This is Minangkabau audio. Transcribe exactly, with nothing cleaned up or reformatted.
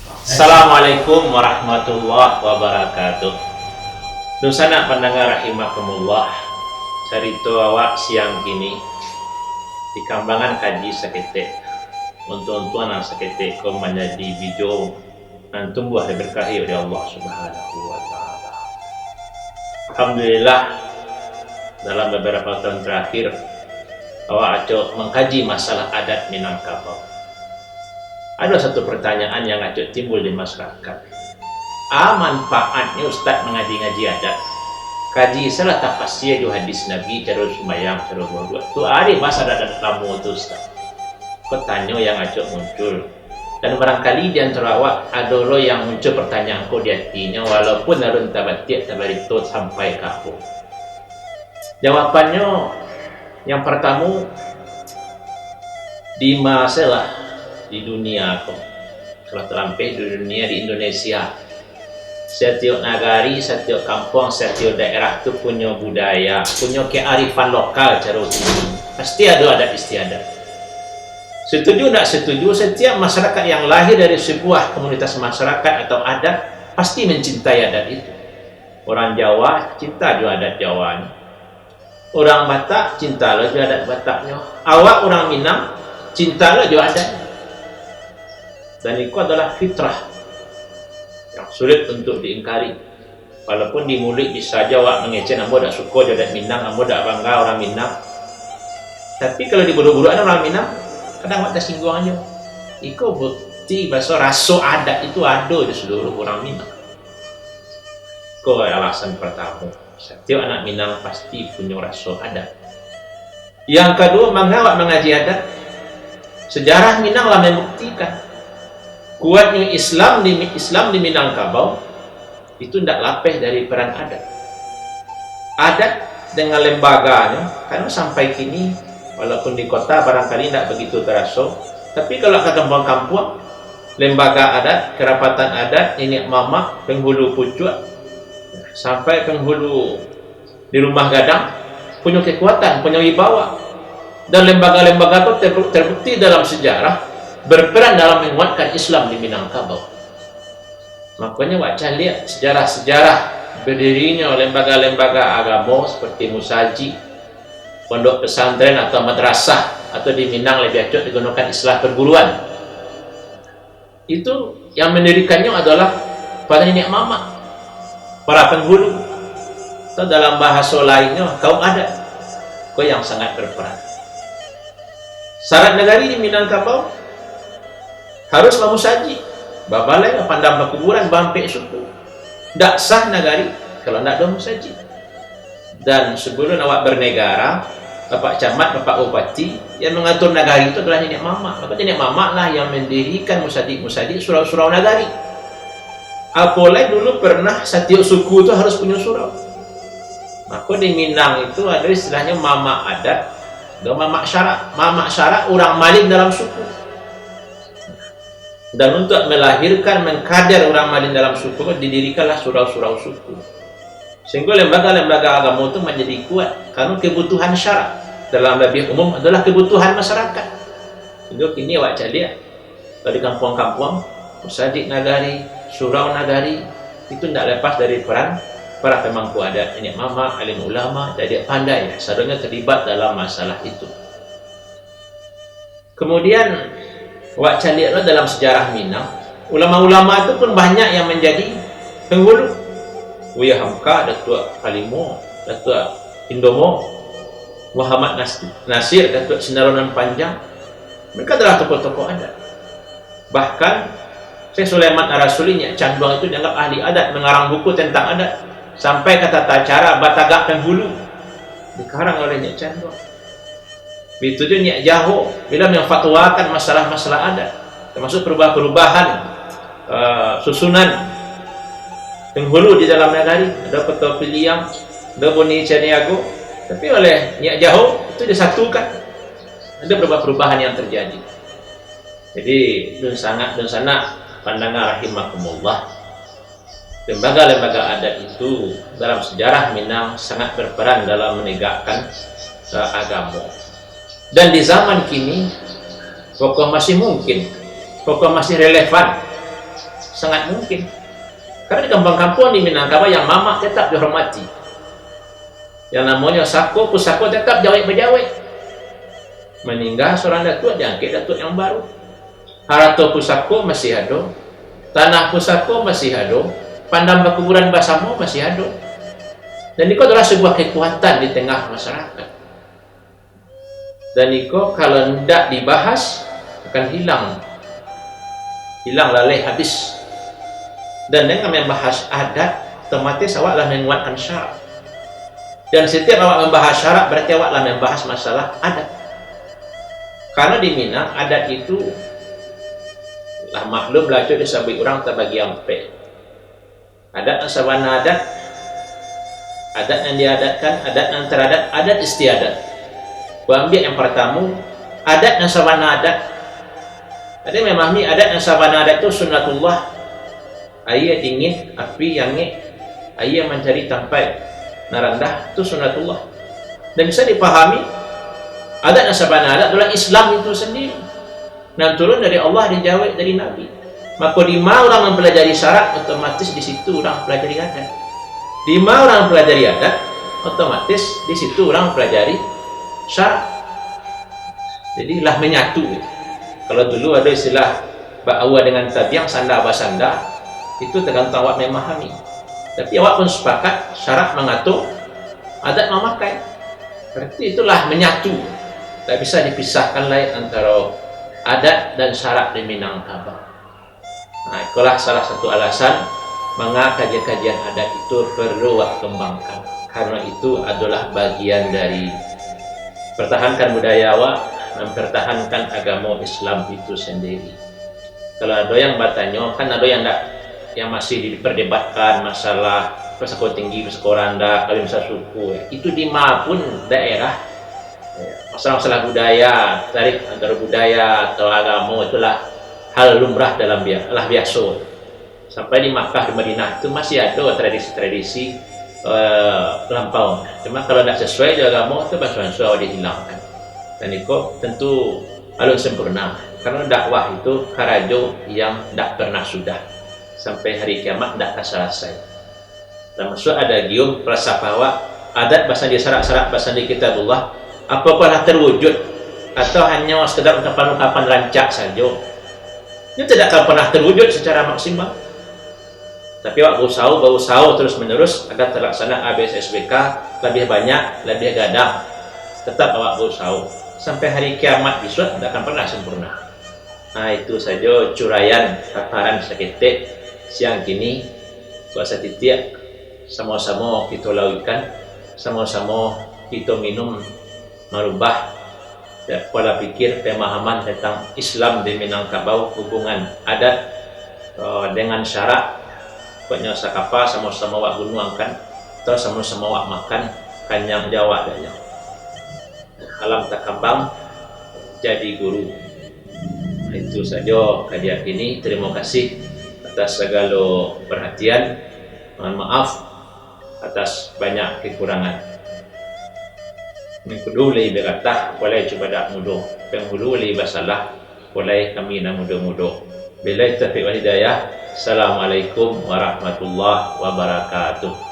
Assalamualaikum warahmatullahi wabarakatuh. Dunsanak pandanga rahimakumullah, carito awak siang kini dikambangan kaji saketek, untuang-untuang nan saketek ko manjadi bijo nan tumbuah diberkahi oleh Allah Subhanahu wa Ta'ala. Alhamdulillah, dalam beberapa tahun terakhir, awak acok mengkaji masalah adat Minangkabau. Ada satu pertanyaan yang acok timbul di masyarakat. A manfaatnyo Ustaz mangaji-ngaji adat? Kaji salah tapasia jo hadis Nabi, caro sumbayang, caro bawudu. Tu ari bahasa adat-adat lamo tu, Ustaz. Pertanyaan yang acok muncul. Dan barangkali di antaro awak, ado lo yang muncul pertanyaan ko di atinyo, walaupun alun tabatiak tabarito sampai ka apo. Jawabannyo, yang partamo, di masalah di dunia ko, kalau talampeh di dunia, di Indonesia, satiok nagari, satiok kampuang, satiok daerah tu punyo budaya, punyo kearifan lokal caro kini. Pasti ado adat istiadat. Setuju ndak setuju, setiap masyarakat yang lahir dari sebuah komunitas masyarakat atau adat pasti mencintai adat itu. Orang Jawa cinta jo adat Jawanyo. Orang Batak cinta lo jo adat Bataknyo. Awak orang Minang cinta lo jo adat. Dan iko adalah fitrah yang sulit untuk diingkari. Walaupun di muluik bisa jo awak mangecek, "Ambo dak suko jo adat Minang, ambo dak bangga urang Minang." Tapi kalau diburuak-buruakan urang Minang, kadang awak tasingguang jo. Iko bukti baso raso adat itu ado di seluruh urang Minang. Ko alasan partamo. Satiok anak Minang pasti punyo raso adat. Yang kaduo, manga awak mangaji adat? Sejarah Minang lah mambuktikan, kuatnyo Islam di, Islam di Minangkabau itu ndak lapeh dari peran adat. Adat dengan lembaganyo, karano sampai kini, walaupun di kota barangkali ndak begitu taraso, tapi kalau ka kampuang-kampuang, lembaga adat, kerapatan adat, niniak mamak, penghulu pucuak, sampai penghulu di rumah gadang, punyo kekuatan, punyo wibawa. Dan lembaga-lembaga tu ter-, terbukti dalam sejarah berperan dalam menguatkan Islam di Minangkabau. Makonyo, wak caliak sejarah-sejarah badirinyo lembaga-lembaga agamo seperti musajik, pondok pesantren atau madrasah, atau di Minang lebih acok digunokan istilah perguruan. Itu yang mendirikannya adalah para niniak mamak, para penghulu, atau dalam bahaso lainnyo, kaum adat. Ko yang sangat berperan. Syarat nagari di Minangkabau harus bamusajik, babalai, bapandam pakuburan, baampek suku. Ndak sah nagari kalau ndak ado musajik. Dan sebelum awak bernegara, Bapak Camat, Bapak Bupati, yang mengatur nagari itu adalah niniak mamak. Maka niniak mamak lah yang mendirikan musajik-musajik, surau-surau nagari. Apolai dulu pernah satiok suku tu harus punyo surau. Maka di Minang itu ada istilahnyo mamak adat, atau mamak syarak. Mamak syarak urang malin dalam suku. Dan untuk melahirkan, mengkader urang malin dalam suku, didirikanlah surau-surau suku. Sehingga lembaga-lembaga agamo tu manjadi kuat, karena kebutuhan syarak. Dalam labiah umum adalah kebutuhan masyarakat. Sehingga kini awak caliak, kalau di kampuang-kampuang, musajik nagari, surau nagari, itu ndak lepas dari peran para pemangku adat, niniak mamak, alim ulama, cadiak pandai, sadonyo terlibat dalam masalah itu. Kemudian, wak caliak lo dalam sejarah Minang, ulama-ulama tu pun banyak yang menjadi penghulu. Buya Hamka, Datuak Palimo, Datuak Indomo, Muhammad Nas-, Nasir, Datuak Sinaronan Panjang, mereka adalah tokoh-tokoh adat. Bahkan, Syekh Sulaiman Ar-Rasuli, Nyiak Canduang itu dianggap ahli adat, mengarang buku tentang adat, sampai ka tata cara batagak penghulu, dikarang oleh Nyiak Canduang. Begitu juo Nyiak Jaho, beliau memfatwakan masalah-masalah adat, termasuk perubahan-perubahan, eh, susunan penghulu di dalam nagari, ada Koto Piliang, ada Buni Caniago, tapi oleh Nyiak Jaho itu disatukan. Ada perubahan-perubahan yang terjadi. Jadi, dunsanak, dunsanak pandanga rahimakumullah, lembaga-lembaga adat itu dalam sejarah Minang sangat berperan dalam menegakkan, eh, agamo. Dan di zaman kini, kokoh masih mungkin, kokoh masih relevan. Sangat mungkin. Karena di kampuang-kampuang di Minangkabau yang mamak tetap dihormati. Yang namonyo sako pusako tetap jawek-bajawek. Maningga surang datuak, diangkek datuak yang baru. Harato pusako masih ado, tanah pusako masih ado, pandam bakuburan basamo masih ado. Dan iko adalah sebuah kekuatan di tengah masyarakat. Dan iko kalau ndak dibahas, akan hilang. Hilang laleh habis. Dan dengan membahas adat, otomatis awak lah menguatkan syarak. Dan setiap awak membahas syarak, berarti awak lah membahas masalah adat. Karena di Minang, adat itu lah maklum lah, cok, disabuik urang tabagi ampek. Adat nan sabana adat, adat nan diadatkan, adat nan taradat, adat istiadat. Kuambiak yang partamo, adat nan sabana adat. Ado yang mamahami adat nan sabana adat tu sunnatullah. Aia dingin, api angek, aia mancari tampaik nan randah, tu sunnatullah. Dan bisa dipahami, adat nan sabana adat adalah Islam itu sendiri. Nan turun dari Allah, dijawek dari Nabi. Mako, di ma urang mempelajari syarak, otomatis di situ urang pelajari adat. Di ma urang pelajari adat, otomatis di situ urang pelajari syarak. Jadi, lah menyatu. Kalau dulu ada istilah bak aua dengan tabiang, sanda basanda, itu tergantung awak memahami. Tapi awak pun sepakat, syarak mangatur, adat mamakai. Berarti itulah menyatu. Tak bisa dipisahkan lai antara adat dan syarak di Minangkabau. Nah, itulah salah satu alasan manga kajian-kajian adat itu perlu awak kembangkan. Karena itu adalah bagian dari pertahankan budaya awak, mempertahankan agama Islam itu sendiri. Kalau ada yang bertanya, kan ada yang ndak, yang masih diperdebatkan masalah pusako tinggi, pusako randah, kawin sasuku. Itu di ma pun daerah, masalah-masalah budaya, tarik antara budaya atau agama, itulah hal lumrah dalam bia-, lah biaso. Sampai di Makkah, di Madinah itu masih ada tradisi-tradisi, eh, lampau. Cuma kalau ndak sesuai jo agama, tu bangso-bangso dihilangkan. Dan iko tentu alun sempurna, karena dakwah itu karajo yang ndak pernah sudah, sampai hari kiamat ndak akan salasai. Tamasuak adagium, falsafah awak, adat basandi syarak, syarak basandi kitabullah, apakah lah terwujud, atau hanya sekedar ungkapan-ungkapan rancak sajo? Itu tidak akan pernah terwujud secara maksimal. Tapi awak berusaha, berusaha terus-menerus agar terlaksana A B S B K lebih banyak, lebih gadang. Tetap awak berusaha. Sampai hari kiamat isuak, tidak akan pernah sempurna. Nah, itu sajo curaian paparan saketek siang kini. Buat satitiak, samo-samo kito lauikkan, samo-samo kito minum, marubah, ya, pola pikir, pemahaman tentang Islam di Minangkabau, hubungan adat, eh, dengan syarak, pokoknyo sakapa, samo-samo awak gunuangkan, atau samo-samo awak makan, kanyang jo awak dek nyo. Alam takambang jadi guru. Itu sajo kajian kini. Terima kasih atas sagalo perhatian. Mohon maaf atas banyak kekurangan. Mangkudu lai bagatah, apo lai cubadak mudo. Panghulu lai basalah, apo lai kami nan mudo-mudo. Billahi taufiq wal hidayah. Assalamualaikum warahmatullahi wabarakatuh.